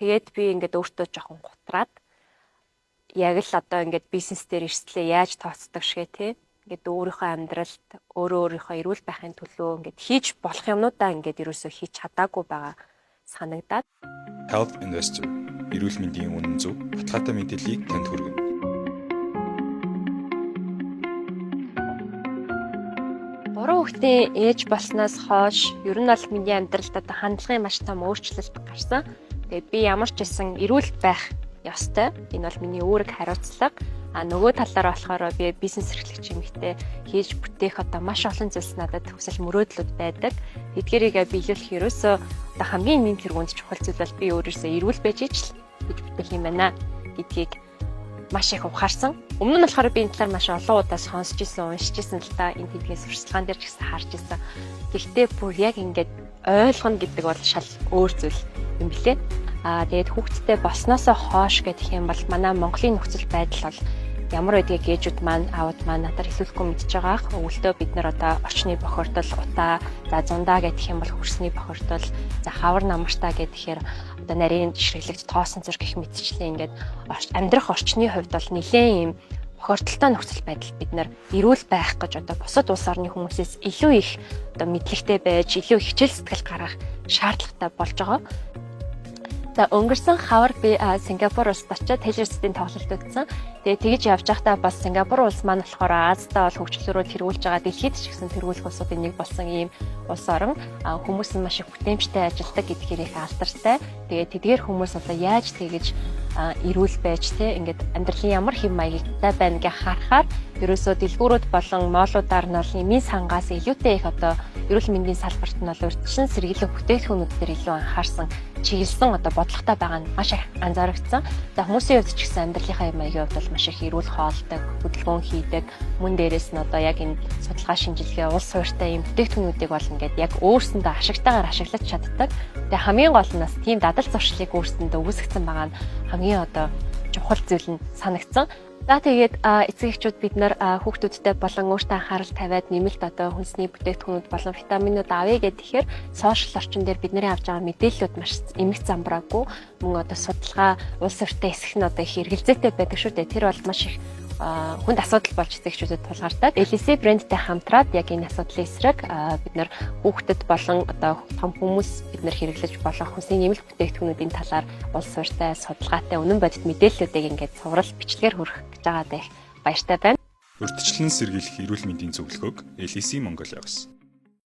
Тэгээд би ингээд өөртөө жоохон гутраад яг л одоо ингээд бизнес дээр эрсдлээ яаж тооцдог шигэ те. Ингээд өөрийнхөө амьдралд өөрөө өөрийнхөө эрүүл байхын төлөө ингээд хийж болох юмнуудаа ингээд ерөөсөө хийж чадаагүй байгаа санагдаад. Health Investor эрүүл мэндийн үнэн зөв баталгаатай мэдээллийг танд хүргэнэ. Гурван хүүхдийн ээж болсноос хойш ер нь бол миний амьдралд одоо хандлагын маш том өөрчлөлт гарсан. Тэгээд би ямар ч байсан эрүүл байх ёстой. Энэ бол миний үүрэг, хариуцлага. А нөгөө талаараа болохоор би бизнес эрхлэгч эмэгтэй хийж бүтээх одоо маш олон зүйлс надад хүсэл мөрөөдлүүд байдаг. Тэдгэрийг биелүүлэх ерөөсөө одоо хамгийн нэн тэргуунд чухал зүйл бол би өөрөөсөө эрүүл байж ич л гэж бүтээх юм байна гэдгийг маш их ухаарсан. Өмнө нь болохоор би энэ талаар маш олон удаа сонсч исэн, уншиж исэн л да, энэ тэдгийн сурчлагын дээр ч гэсэн харж исэн. Гэхдээ бүр яг ингээд ойлгоно гэдэг бол шал өөр зүйл юм билээ. Аа, тэгээд хүүхэдтэй болсноосоо хойш гэх юм бол манай Монголын нөхцөл байдал бол ямар байдгийг ээжүүд маань, аауд маань надаар хэлүүлэхгүй мэдж байгаа ах. Өвөлтөө бид нар одоо орчны бохирдол, утаа, за зундаа гэх юм бол хөрсний бохирдол, за хавар намартаа гэхээр одоо нарийн ширэглэгт тоосон зүрх гэх мэтчлээ ингээд амьдрах орчны хувьд бол нэлээд юм бохирдолтой нөхцөл байдал бид нар эрүүл байх гэж одоо бусад улс орны хүмүүсээс илүү их одоо мэдлэгтэй байж, илүү их хичээл сэтгэл гаргах шаардлагатай болж байгаа. За, өнгөрсөн хавар би Сингапур улсад очиод Taylor Swift-ийн тоглолт үзсэн. Тэгээ тэгж явж байхдаа бас Сингапур улс маань болохоор Азидаа бол хөгжлөөрөө тэргүүлж байгаа, дэлхийд ч гэсэн тэргүүлэх улсуудын нэг болсон ийм улс орон. Хүмүүс нь маш их бүтээмжтэй ажилладаг гэдгээр их алдартай. Тэгээ тэдгээр хүмүүс одоо яаж тэгэж эрүүл байж те ингээд амьдралын ямар хэв маягтай байна гэж харахаар ерөөсөө дэлгүүрүүд болон mall уудаар нь бол эмийн сангаас илүүтэй их одоо эрүүл мэндийн салбарт нь бол урьдчилан сэргийлэх бүтээгдэхүүнүүд дээр илүү анхаарсан, чиглэсэн одоо бодлоготой байгаа нь маш их анзаарэгдсэн. За, хүмүүсийн хувьд ч гэсэн амьдралынхаа юм маягийн хувьд бол маш их эрүүл хоолдог, хөдөлгөөн хийдэг, мөн дээрээс нь одоо яг энэ судалгаа шинжилгээ, улс суурьтай юм бүтээгдэхүүнүүдийг бол ингээд яг өөрсөндөө ашигтайгаар ашиглаж чаддаг. Тэгээ хамгийн гол нь бас тийм дадал зуршлыг өөрсөндөө үүсгэсэн байгаа нь хамгийн одоо чухал зүйл нь санагдсан. За, тэгээд эцэг эхчүүд бид нар хүүхдүүдтэй болон өөртөө анхаарал тавиад нэмэлт одоо хүнсний бүтээгдэхүүнүүд болон витаминууд авъя гэхээр social орчин дээр бидний авч байгаа мэдээллүүд маш эмх замбраагүй, мөн одоо судалгаа, улс өртөө эсэх нь одоо их эргэлзээтэй байдаг шүү дээ. Тэр бол маш их хүнд асуудал болж эцэг эхчүүдэд тулгардаг. LC брэндтэй хамтраад яг энэ асуудлын эсрэг бид нар хүүхдэд болон одоо том хүмүүс бид нар хэрэглэж болох хүнсний нэмэлт бүтээгдэхүүнүүдийн талаар улс суурьтай, судалгаатай, үнэн бодит мэдээллүүдийг ингээд цуврал бичлэгээр хүргэх гэж байгаад их баяртай байна. Урьдчилан сэргийлэх эрүүл мэндийн зөвлөгөөг LC Mongolia-гаас.